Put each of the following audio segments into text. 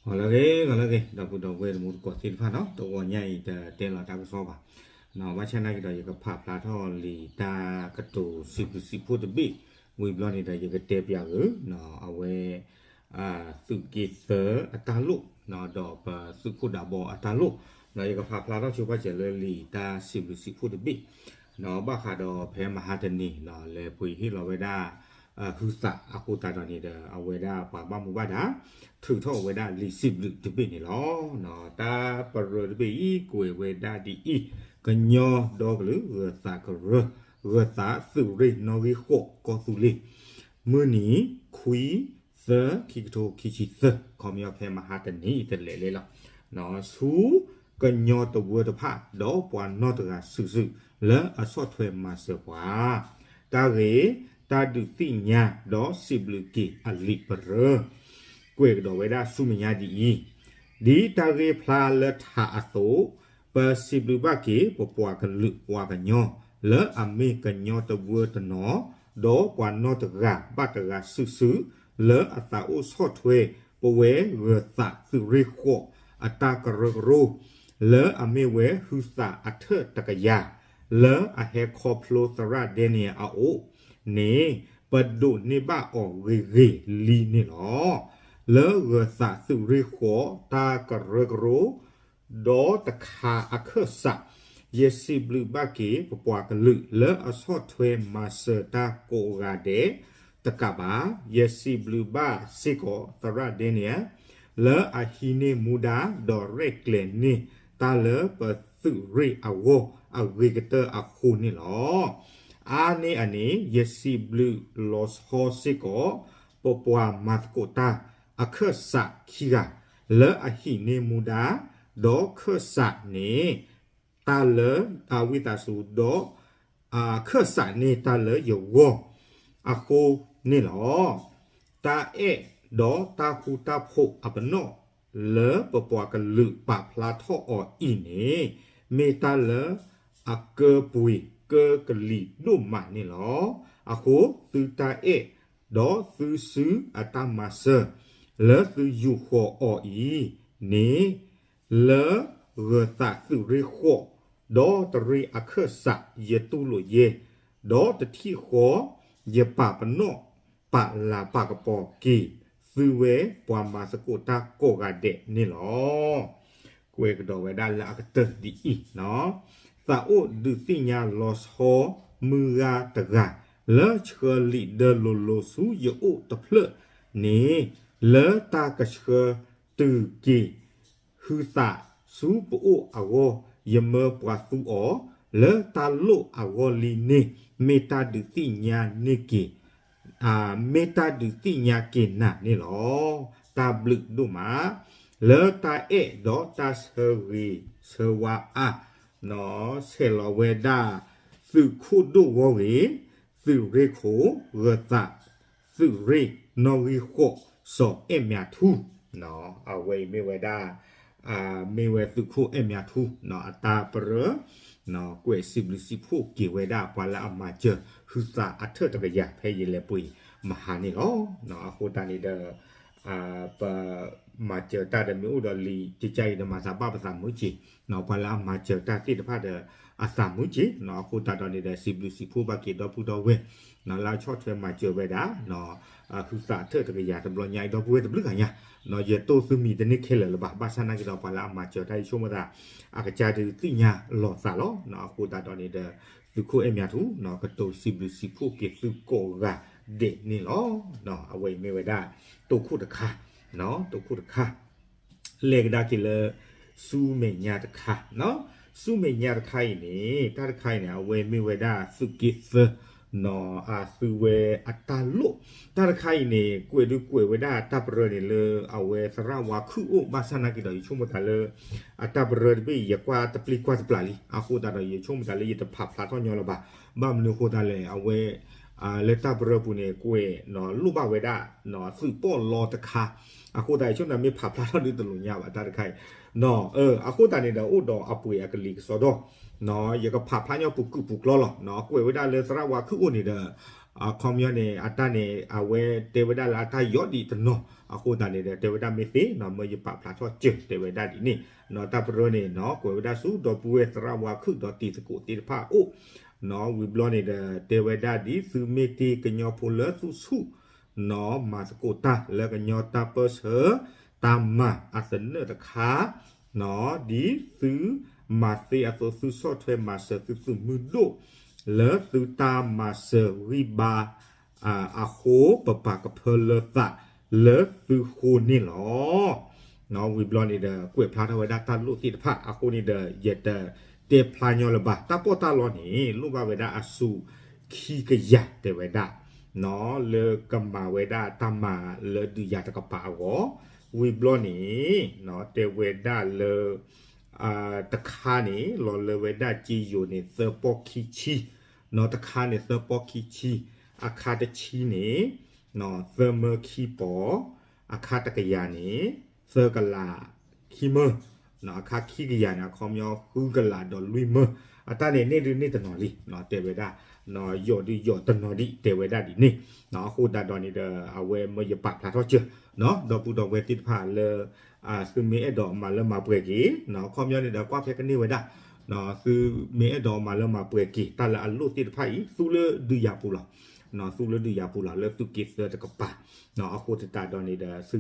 ဂီၤလၢအဂ့ၤ ဂီၤလၢအဂ့ၤ ဒီပုၢ်ဒီဝဲၢ်တံၤသကိးသ့ၣ်တဖၣ်နီၤ, တဂီၤညါအံၤတတဲလီၤတၢ်ကစီၣ်ဘၣ်, ဘၣ်ဆၣ်နာ်က့ဒီး ယကဖးဖျါထီၣ်လံာ်တၢ်ကတိၤစံးဘျုးစံးဖှိၣ်တဘ့ၣ်, ဝံၤဘျီန့ၣ်ဒီး ယကတဲပၠးဂ့ၤ အဝဲ သုးက့သၢအတၢ်လိၣ် ဒီးပသုးခိၣ်ဒးဘီအတၢ်လိၣ်, ဒီးယကဖးဖျါထီၣ်ဆိပာ်စၢၤလၢလံာ်တၢ်စံးဘျုးစံးဖှိၣ်တဘ့ၣ်, ဒီးဘၣ်ဃးဒီးဖဲမဟါတနံၤ လဲၤပှ့ၤဟ့ၣ်လီၤဝဲဒၣ် ဟုသးအဃိသတးဒီးန့ၣ်ဒီး အဝဲဒၣ်ပှၤဘၣ်မူဘၣ်ဒါ ထုးထီၣ်ဝဲဒၣ်လံာ်စံးဘျုးတဘ့ၣ်န့ၣ်လီၤ. တၢ်ပရၢတဘ့ၣ်အံၤ ကွဲးဝဲဒၣ်ဒ်အံၤ, ကညီဒီကလုာ် ဂၢၤသးကရၢ, ဂၢၤသးသုးရ့ၣ်နီၣ်ဂံၢ်ဃိးကီၢ်သူလ့ၤ, မုၢ်နံၤ ခွံ သၢ ခံကထိခံဆံသၢ, ခီပညီဖဲမဟါတနံၤအံၤတလဲၤလဲၤလီၤ ဆူကညီတဝၢတဖၣ် ဒီးပှၤနီၢ်တဂၤစုာ်စုာ် လၢအဆီၣ်ထွဲမၤစၢၤပှၤ တၢ်ဂ့ၢ် တၢ်ဒုးသ့ၣ်ညါ ဒီးစံးဘျုးက့ၤအလံာ်ပရၢ ကွဲးကဒီးဝဲဒၣ်ဆူမဲာ်ညါဒ်အံၤ, ဒ်တၢ်ဂ့ၢ်ဖျါလၢထးအသိး, ပစံးဘျုးဘၣ်က့ၤ ပပှၤကလုာ်ပှၤကညီ လၢအမ့ၢ်ကညီတဝၢတနီၤ, ဒီးပှၤနီၢ်တဂၤဘၣ်တဂၤစုာ်စုာ် လၢအသးအိၣ်ဆီၣ်ထွဲ ပဝဲဂၢၤသးသုးရ့ၣ်ဃိး အတၢ်ကရၢကရိ လၢအမ့ၢ်ဝဲဟုသးအထၢၣ်တကယၤ လၢအဟဲခီဖျိသရၣ်ဒဲနံယၤအအိၣ်န့ၣ် ပဒိးန့ၢ်ဘၣ်အီၤဂ့ၤဂ့ၤလံန့ၣ်လီၤ. လၢဂၢၤသးသုးရ့ၣ်ဃိးတၢ်ကရၢကရိ ဒီးတခါအခၢၣ်စး, ယစံးဘျုးဘၣ်က့ၤ ပပှၤကလုာ် လၢအဆီၣ်ထွဲမၤစၢၤတၢ်ကိးဂၤဒဲးတကးဘၣ်, ယစံးဘျုးဘၣ်စ့ၢ်ကီးသရၣ်ဒဲနံယၤ လၢအဟံးန့ၢ်မူဒါ ဒီးရဲၣ်ကျဲၤန့ၢ် တၢ်လၢပသုးရ့ၣ်အဂီၢ်အဂ့ၤကတၢၢ်အဃိန့ၣ်လီၤ. အါန့ၢ်အန့ၣ် ယစံးဘျုးလီၤဆီစ့ၢ်ကီး ပပှၤမၤသကိးတၢ်အခၢၣ်စးခံဂၤ လၢအဟံးန့ၢ်မူဒါ ဒီးခၢၣ်စးန့ၣ် တၢ်လၢ အဝံသးစူၤ ဒီး ခၢၣ်စးန့ၢ်တၢ်လၢယဂီၢ်အဃိန့ၣ်လီၤ. တၢ်အဲၣ်ဒီးတၢ်ဃူတၢ်ဖိးအပနီၣ် လၢပပှၤကလုာ်ပာ်ဖျါထီၣ်အီၤအံၤန့ၣ် မ့ၢ်တၢ်လၢအကၢပှ့ၤကၢကလံၤဒိၣ်မးန့ၣ်လီၤ. အဃိသုတၢ်အဲၣ် ဒီးသုစုအတၢ်မၤစၢၤ လၢသုယူာ်ဃီၤအီၤအံၤန့ၣ် လၢဂၢၤသးသုးရ့ၣ်ဃိး ဒီးတရ့ၣ်အခၢၣ်စး ယတူၢ်လိာ်ယဲ ဒီးတထံၣ်ဃီ ယပာ်ပနီၣ်ပာ်လၤပာ်ကပီၤက့ၤ သုဝဲပှၤမၤသကိးတၢ်ကိးဂၤဒဲးန့ၣ်လီၤ. ကွဲးကဒီးဝဲဒၣ်လၢအကတၢၢ်ဒ်အံၤ, သးအိၣ်ဒုးသ့ၣ်ညါလီၤဆီ မုၢ်ဂၤတဂၤ လၢဆှၢလံာ်ဒၢလိၤလိၤဆူယအိၣ်တဖျၢၣ်န့ၣ် လၢတၢ်ကဆှၢတုၤက့ၤ ဟုသးဆူပအိၣ်အဂီၢ် ယမၢပှၤသူအီၤ လၢတၢ်လိၣ်အဂီၢ်လံန့ၣ် မ့ၢ်တၢ်ဒုးသ့ၣ်ညါန့ၢ်က့ၤ မ့ၢ်တၢ်ဒုးသ့ၣ်ညါက့ၤနၤန့ၣ်လီၤ. တၢ်ဘျုးဒိၣ်မး လၢတၢ်အဲၣ်ဒီးတၢ်ဆၢဂ့ၤဆၢဝါအါ ဆဲးလီၤဝဲဒၣ် သုးခိၣ်ဒိၣ်ဂီၢ်ဂ့ၤ သုးရ့ၣ်ခိၣ် ဂၢၤသး သုးရ့ၣ်နီၣ်ဂံၢ်ဃိး စီၤအဲၣ်မၠးထူ အဝဲအံၤမ့ၢ်ဝဲဒၣ် မ့ၢ်ဝဲသုးခိၣ်အဲၣ်မၠးထူ အတၢ်ပရၢ ကွဲးစံးဘျုးစံးဖှိၣ်က့ၤဝဲဒၣ် ပှၤလၢအမၤစၢၤ ဟုသးအထၢၣ်တကယၤ ဖဲယလဲၤပှ့ၤမဟါန့ၣ်လီၤ. အဃိသတးန့ၣ်ဒီး ပမၤစၢၤတၢ်ဒီးမ့ၢ်အိၣ်ဒီးလံာ်ကကါအံၤဒီး မၤသးဘၣ်ပသးမုာ်က့ၤ ပှၤလၢအမၤစၢၤတၢ်သ့ၣ်တဖၣ်ဒီး အသးမုာ်က့ၤ အဃိသတးဒီးန့ၣ်ဒီး စံးဘျုးစံးဖှိၣ်ဘၣ်က့ၤဒီပုၢ်ဒီဝဲၢ် လၢအဆီၣ်ထွဲမၤစၢၤဝဲဒၣ် ဟုသးအထၢၣ်တကယၤတဘျီညါအံၤ ဒီပုၢ်ဝဲၢ်တဘျုးဂၤညါ ယတိၢ်သုမံၤတန့ၢ်ခဲလၢာ်လၢၤဘၣ် ဘၣ်ဆၣ်နာ်က့ဒီး ပှၤလၢအမၤစၢၤတၢ်ယဆိကမိၣ်သး အကစၢ်ဒုးသ့ၣ်ညါလီၤသးလီၤ. အဃိသတးဒီးန့ၣ်ဒီး သုးခိၣ်အဲၣ်မၠးထူ ကတိၤစံးဘျုးစံးဖှိၣ်က့ၤသုကိးဂၤဒဲးန့ၣ်လီၤ. အဝဲအံၤမ့ၢ်ဝဲဒၣ် တိခိၣ်တခါ တိခိၣ်တခါ လဲၤကဒါက့ၤလၢ ဆူမဲာ်ညါတခါ ဆူမဲာ်ညါတခါအံၤန့ၣ် တၢ်တခါအံၤန့ၣ် အဝဲမ့ၢ်ဝဲဒၣ်သုးက့သၢ အသုဝဲအတၢ်လိၣ် တၢ်တခါအံၤန့ၣ် ကွဲးဒုးကွဲးဝဲဒၣ်တၢ်ပရၢန့ၣ်လၢ အဝဲသရၣ်ဝါခုၣ်အိၣ် ဘၣ်ဆၣ်နာ်က့ဒီး ယဆိကမိၣ်သးလၢ အတၢ်ပရၢတဘ့ၣ်အံၤ ယကွၢ်တပျံၤကွၢ်တပျၢ်လံ အဃိသတးဒီး ယဆိကမိၣ်သးလၢယတဖးဖျါထီၣ်ညီလၢၤဘၣ်. ဘၣ်မနုၤအဃိသတးလဲၣ် အဝဲ လၢတၢ်ပရၢပူၤန့ၣ် ကွဲးလိၣ်ဘၣ်ဝဲဒၣ် သုးပီၣ်လီတခါ အဃိသတး ယဆိကမိၣ်သးမ့ၢ်ဖးဖျါထီၣ်ဒုးတလိၣ်ညါဘၣ်တၢ်တခါအံၤ အဃိသတးန့ၣ်ဒီး အိၣ်ဒီးအပှ့ၤအကလံၤကစီဒီ ယကဖးဖျါညီပူၤကုာ်ပူၤကျီလီၤ. ကွဲးဝဲဒၣ်လၢသရၣ်ဝါခုၣ်အိၣ်န့ၣ်ဒီး အခီပညီန့ၣ် အတၢ်န့ၣ် အဝဲတဲဝဲဒၣ်လၢအတၢ်ယီၣ်ဒံးတနီၤ အဃိသတးန့ၣ်ဒီး တဲဝဲဒၣ်မ့ၢ်သ့နီၤ မၢယပာ်ဖျါထီၣ်စၢၤ တဲဝဲဒၣ်ဒ်န့ၣ်နီၤ တၢ်ပရၢန့ၣ်နီၤ ကွဲးဝဲဒၣ်ဆူဒီပုၢ်ဝဲၢ်သရၣ်ဝါခုၣ်ဒီးတံၤသကိးသ့ၣ်တဖၣ်အအိၣ်နီၤ ဝံၤဘျီန့ၣ်ဒီး တဲဝဲဒၣ်ဒ်သုမ့ၢ်တ့ၢ်ကညီဖိလၢသူၣ်ဆူၣ်နီၤ မၤသကိးတၢ်လၢကညီတၢ်ပၢၢ်ဆၢ တၢ်မၤအသနၢၣ်တခါ နီၤ ဒ်သုမၤသ့အသိး သုဆီၣ်ထွဲမၤစၢၤသုသုးမုၢ်ဒိၣ် လၢသုတၢ်မၤစၢၤဂံၢ်ဘါ အဃိ ပပာ်ကဖၢလၢသးလၢသုဃိန့ၣ်လီၤ. နီၤ ဝံၤဘျီန့ၣ်ဒီး ကွဲးဖျါထီၣ်ဝဲဒၣ်တၢ်လိၣ်သ့ၣ်တဖၣ် အဃိန့ၣ်ဒီး ယတတဲဖျါညီလၢၤဘၣ် တၢ်ပီးတၢ်လီန့ၣ် လိၣ်ဘၣ်ဝဲဒၣ်အစူၤခံကယၤ တဲဝဲဒၣ် နီၤ လၢကမၤဝဲဒၣ်တၢ်မၤလၢဒုးယၤတကပၤအဂီၢ် ဝံၤဘျီန့ၣ် နီၤ တဲဝဲဒၣ်လၢ တခါန့ၣ် လီၤလၢဝဲဒၣ်စ့ယိၤန့ၣ် သၢပီၢ်ခံဆံ, နီၤ တခါန့ၣ် သၢပီၢ်ခံဆံ, အခါတဆံန့ၣ် နီၤ သၢမၢခံပီၤ, အခါတကယၤန့ၣ် သၢကလးခံမၢ, နီၤ အခါခံကယၤန့ၣ် အခီပညီ ဃုကလးဒီးလွံၢ်မၢ, အတၢ်န့ၣ် န့ၢ်ဒုးန့ၢ်တနီၤလံ, နီၤ တဲဝဲဒၣ် နီၤ ယီၣ်ဒုးယီၣ်တနီၤဒံး တဲဝဲဒၣ်ဒ်န့ၣ်, နီၤ အဃိသတးဒီးန့ၣ်ဒီး အဝဲမၢယပာ်ဖျါထီၣ်စၢၤ, နီၤ ဒီပုၢ်ဒီဝဲၢ်သ့ၣ်တဖၣ်လၢ သုမ့ၢ်အဲၣ်ဒိးမၤလၢမၤပှဲၤက့ၤ, နီၤ အခီပညီန့ၣ်ဒီး ကွၢ်ဖဲကန့ၢ်ဝဲဒၣ်, နီၤ သုမ့ၢ်အဲၣ်ဒိးမၤလၢမၤပှဲၤက့ၤ တၢ်လၢအလိၣ်သ့ၣ်တဖၣ်အံၤ သူလၢဒုးယၤပူၤလီၤ, နီၤ သူလၢဒုးယၤပူၤလီၤ လၢသုးက့သၢတကပၤ, နီၤ အဃိသတးဒီးန့ၣ်ဒီး သု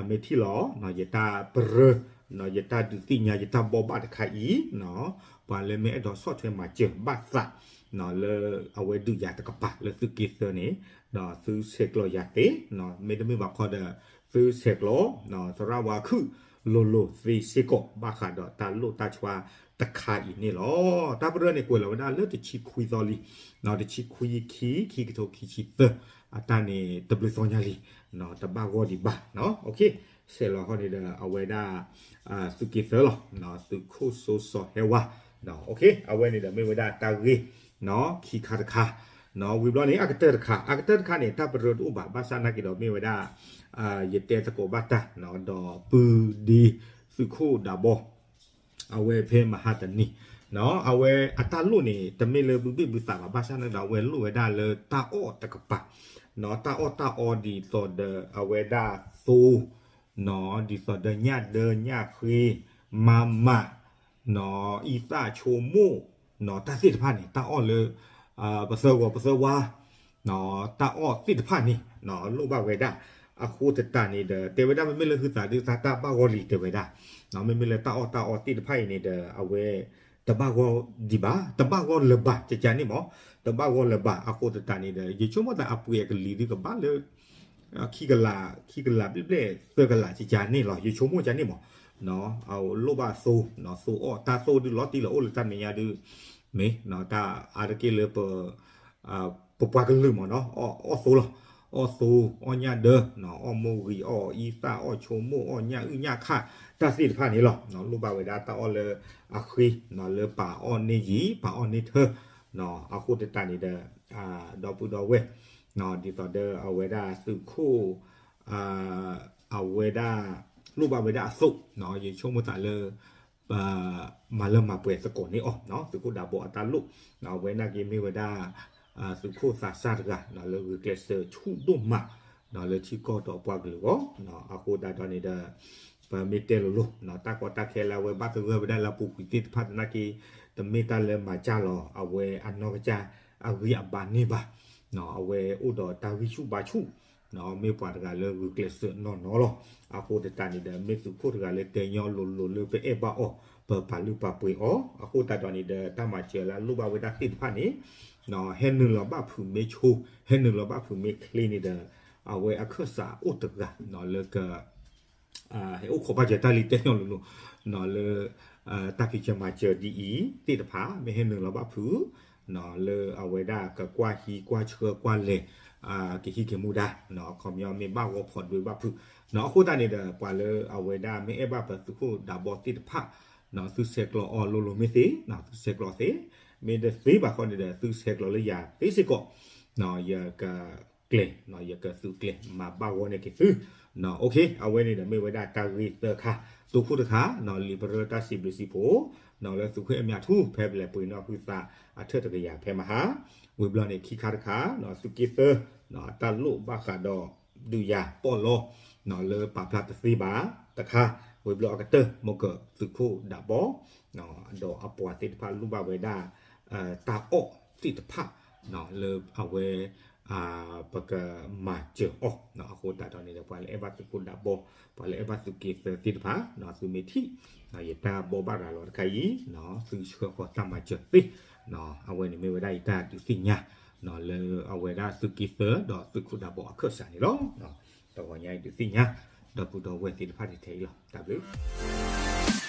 မ့ၢ်ထံၣ်လီၤ နီၤ ယတၢ်ပရၢ, နီၤ ယတၢ်ဒုးသ့ၣ်ညါ ယတၢ်ဘိးဘၣ်တခါအံၤ, နီၤ ပှၤလၢမ့ၢ်အဲၣ်ဒိးဆီၣ်ထွဲမၤစၢၤဘၣ်သး, နီၤ လၢအဝဲဒုးယၤတကပၤ လၢသုးက့သၢန့ၣ်, ဒီးသုဆဲးကျိးယၤသ့, နီၤ မ့တမ့ၢ်ဘၣ်ခီဒီး သုဆဲးကျိး နီၤ သရၣ်ဝါခုၣ်လိၤလိၤသ့စ့ၢ်ကီး ဘၣ်ဃးဒီးတၢ်လိၣ်တၢ်ဆှါတခါအံၤန့ၣ်လီၤ. တၢ်ပရၢန့ၣ် ကွဲးလီၤဝဲဒၣ်လၢတဆံခွံသီလံ, နီၤ တဆံခွံယခံ ခံကထိခံဆံသၢ, အတၢ်န့ၣ်တဘျုးသီညါလံ, နီၤ တဘၣ်ဂီၢ်ဒံးဘၣ်, နီၤ ဆဲးလီၤဃီန့ၣ်ဒီး အဝဲဒၣ် သုးက့သၢလီၤ, နီၤ သုးခိၣ်စိစီၤဟဲဝါ, နီၤ အဝဲန့ၣ်ဒီးမ့ၢ်ဝဲဒၣ်တၢ်ဂ့ၢ်, နီၤ ခံခါတခါ, နီၤ ဝံၤဘျီန့ၣ် အကတၢၢ်တခါ, အကတၢၢ်တခါန့ၣ် တၢ်ပရၢတအိၣ်ဘၣ် ဘၣ်ဆၣ်နာ်က့ၤဒီးမ့ၢ်ဝဲဒၣ် ယတဲသကိးဘၣ်တၢ်, နီၤ ဒီးပုၢ်ဒ့သုးခိၣ်ဒးဘီ အဝဲဖဲမဟါတနံၤ, နီၤ အဝဲအတၢ်လိၣ်န့ၣ် တမ့ၢ်လၢဘုဘ့ၣ်ဘုသးဘၣ် ဘၣ်ဆၣ်နာ်က့ၤဒီး အဝဲလိၣ်ဝဲဒၣ်လၢတၢ်အီၣ်တကပၤ, နီၤ တၢ်အီၣ်တၢ်အီဒ်သိးဒီးအဝဲဒၣ်သိ, နီၤ ဒ်သိးဒီးညၣ်ဒၢညၣ်ဃ့, မၤမး, နီၤ အံသၣ်ဆိကမိၣ်, နီၤ တၢ်သ့ၣ်တဖၣ်န့ၣ် တၢ်အီၣ်လၢ ပသၢဂီၤပသၢဝါ, နီၤ တၢ်အီၣ်သ့ၣ်တဖၣ်န့ၣ် နီၤ လိၣ်ဘၣ်ဝဲဒၣ်, အဃိသတးန့ၣ်ဒီး တဲဝဲဒၣ်မ့မ့ၢ်လၢဟုသးဒုးသးတၢ်ဘၣ်ဂီၢ်လံ တဲဝဲဒၣ်, နီၤ မ့မ့ၢ်လၢတၢ်အီၣ်တၢ်အီသ့ၣ်တဖၣ်အံၤန့ၣ်ဒီး အဝဲ တဘၣ်ဂီၢ်ဒံးဘၣ်, တဘၣ်ဂီၢ်လၢၤဘၣ် ကကန့ၣ်မး, တဘၣ်ဂီၢ်လၢၤဘၣ် အဃိသတးန့ၣ်ဒီး ယဆိကမိၣ်သးအပှ့ၤအကလံၤဒုးကဘၣ်လၢ ခံကလး, ခံကလးဘျဲၣ်ဘျဲၣ် သၢကလးကကန့ၣ်လီၤ ယဆိကမိၣ်ကန့ၣ်မး, အလိၣ်ဘၣ်သိ, နီၤ သိအီၣ် တၢ်သိဒုးလီၤတံၢ်လီၤအိၣ်လၢတၢ်မဲာ်ညါဒုး, မ့ၢ် နီၤ တၢ်အါတက့ၢ်လၢပ ပပှၤကလုာ်မးနီၤ အီၣ်သိလီၤ, အီၣ်သိ, အီၣ်ညၣ်ဒၢ, နီၤ အီၣ်မိၢ်ဂံၢ် အီၣ်အံသၣ် အီၣ်ဆိကမိၣ် အီၣ်ညၣ်အုၣ်ညၣ်ခၣ် တၢ်သ့ၣ်တဖၣ်န့ၣ်လီၤ, နီၤ လိၣ်ဘၣ်ဝဲဒၣ်တၢ်အီၣ်လၢအဃ့, နီၤ လၢပာ်အီၣ်န့ၢ်ယံၤ ပာ်အီၣ်န့ၢ်ထၢ, နီၤ အဃိသတးန့ၣ်ဒီး ဒီပုၢ်ဒီဝဲၢ်, နီၤ ဒ်သိးဒီးအဝဲဒၣ်သုးခိၣ် အဝဲဒၣ် လိၣ်ဘၣ်ဝဲဒၣ်အသိး, နီၤ ယဆိကမိၣ်သးလၢ မၤလၢမၤပှဲၤသကိးန့ၢ်အီၤ, နီၤ သုးခိၣ်ဒးဘီအတၢ်လိၣ်, နီၤ အဝဲနာ်က့မ့ၢ်ဝဲဒၣ် သုးခိၣ်သးစၢ်တဂၤ နီၤ လၢဂုာ်ကျဲးစၢးဆူၣ်ဒိၣ်မး, နီၤ လၢထံကီၢ်ဒီးပှၤကလုာ်အဂီၢ်, နီၤ အဃိသတးဒီးန့ၣ်ဒီး ပမ့ၢ်တဲလိၤလိၤ, နီၤ တၢ်ကီတၢ်ခဲလၢအဝဲဘၣ်သဂၢၢ်ဝဲဒၣ်လၢအပူၤကွံာ်သ့ၣ်တဖၣ်သနာ်က့ တမ့ၢ်တၢ်လၢမၤစၢ်လီၤ အဝဲအနီၢ်ကစၢ်အဂံၢ်အဘါန့ၢ်ဘၣ်, နီၤ အဝဲအိၣ်ဒီးတၢ်ဂံၢ်ဆူၣ်ဘါဆူၣ်, နီၤ မ့ၢ်ပှၤတဂၤလၢဂုာ်ကျဲးစၢးနီၢ်နီၢ်လီၤ, အဃိသတးန့ၣ်ဒီး မ့ၢ်သုးခိၣ်တဂၤလၢတဲညီလိၤလိၤလၢပအဲၣ်ဘၣ်အီၤ, ပပာ်လုၢ်ပာ်ပှ့ၤအီၤ, အဃိသတးဒီးန့ၣ်ဒီး တၢ်မၤစၢၤလၢအလိၣ်ဘၣ်ဝဲဒၣ်သ့ၣ်တဖၣ်န့ၣ်, နီၤ ဟဲနုာ်လီၤဘၣ်ဖုးမ့ၢ်ဆိ, ဟဲနုာ်လီၤဘၣ်ဖုးမ့ၢ်ချ့န့ၣ်ဒီး အဝဲအခၢၣ်စးအိၣ်တဂၤ, နီၤ လၢက ဟဲအိၣ်ခိးဘၣ်စၢၤတၢ်လံတဲညီလိၤလိၤ, နီၤ လၢ တၢ်ဖံးစၢၤမၤစၢၤဒ်အံၤသ့ၣ်တဖၣ် မ့ၢ်ဟဲနုာ်လီၤဘၣ်ဖုး, နီၤ လၢအဝဲဒၣ်ကကွၢ်ဟံးကွၢ်ဆှၢကွၢ်လဲၤ ကဟံးက့ၤမူဒါ, နီၤ အခီပညီမ့ၢ်ဘၣ်ဂီၢ်ဖိးဒွဲဘၣ်ဖုး, နီၤ အဃိသတးန့ၣ်ဒီး ပှၤလၢအဝဲဒၣ်မ့ၢ်အဲၣ်ဘၣ်ပသုးခိၣ်ဒးဘီသ့ၣ်တဖၣ်, နီၤ သုဆဲးကျိးအီၤလိၤလိၤမ့ၢ်သ့, နီၤ သုဆဲးကျိးသ့, မ့ၢ်တသ့ဘၣ်ဃီန့ၣ်ဒီး သုဆဲးကျိးလၢယၤသ့စ့ၢ်ကီး, နီၤ ယကကျဲၤ, နီၤ ယကသုးကျဲၤမၤဘၣ်ဂီၢ်န့ၢ်က့ၤသု, နီၤ အဝဲန့ၣ်ဒီးမ့ၢ်ဝဲဒၣ်တၢ်ဂ့ၢ်သၢခါ, တိခိၣ်တခါ, နီၤ လံာ်ပရၢတၢ်စံးဘျုးစံးဖှိၣ်, လၢသုးခိၣ်အဲၣ်မၠးထူ ဖဲပလဲၤပှ့ၤနီၣ်ဟုသးအထၢၣ်တကယၤဖဲမဟါ, ဝံၤဘျီန့ၣ်ခံခါတခါ သုးက့သၢ အတၢ်လိၣ်ဘၣ်ဃးဒီး ဒုးယၤပီၣ်လီ လၢပာ်ဖျါတသ့ဘၣ်တခါ, ဝံၤဘျီအကတၢၢ် မ့ၢ်ကသုးခိၣ်ဒးဘီ ဒီးအပှၤသ့ၣ်တဖၣ်လိၣ်ဘၣ်ဝဲဒၣ် တၢ်အီၣ်သ့ၣ်တဖၣ် လၢအဝဲ ပကမၤစၢၤအီၤ, အဃိသတးဒီးန့ၣ်ဒီး ပှၤလၢအဲၣ်ဘၣ်သုးခိၣ်ဒးဘီ ပှၤလၢအဲၣ်ဘၣ်သုးက့သၢသ့ၣ်တဖၣ် သုမ့ၢ်ထံၣ် ယတၢ်ဘိးဘၣ်ရၤလီၤတခါအံၤ သုဆှၢဃီၤတၢ်မၤစၢၤသ့, အဝဲန့ၣ်မ့ၢ်ဝဲဒၣ်ယတၢ်ဒုးသ့ၣ်ညါ လၢအဝဲဒၣ်သုးက့သၢဒီးသုးခိၣ်ဒးဘီအခၢၣ်စးန့ၣ်လီၤ. တဂီၤညါအံၤဒုးသ့ၣ်ညါ ဒီပုၢ်ဒီဝဲၢ်သ့ၣ်တဖၣ်ထဲအံၤလီၤ. တၢ်ဘျုး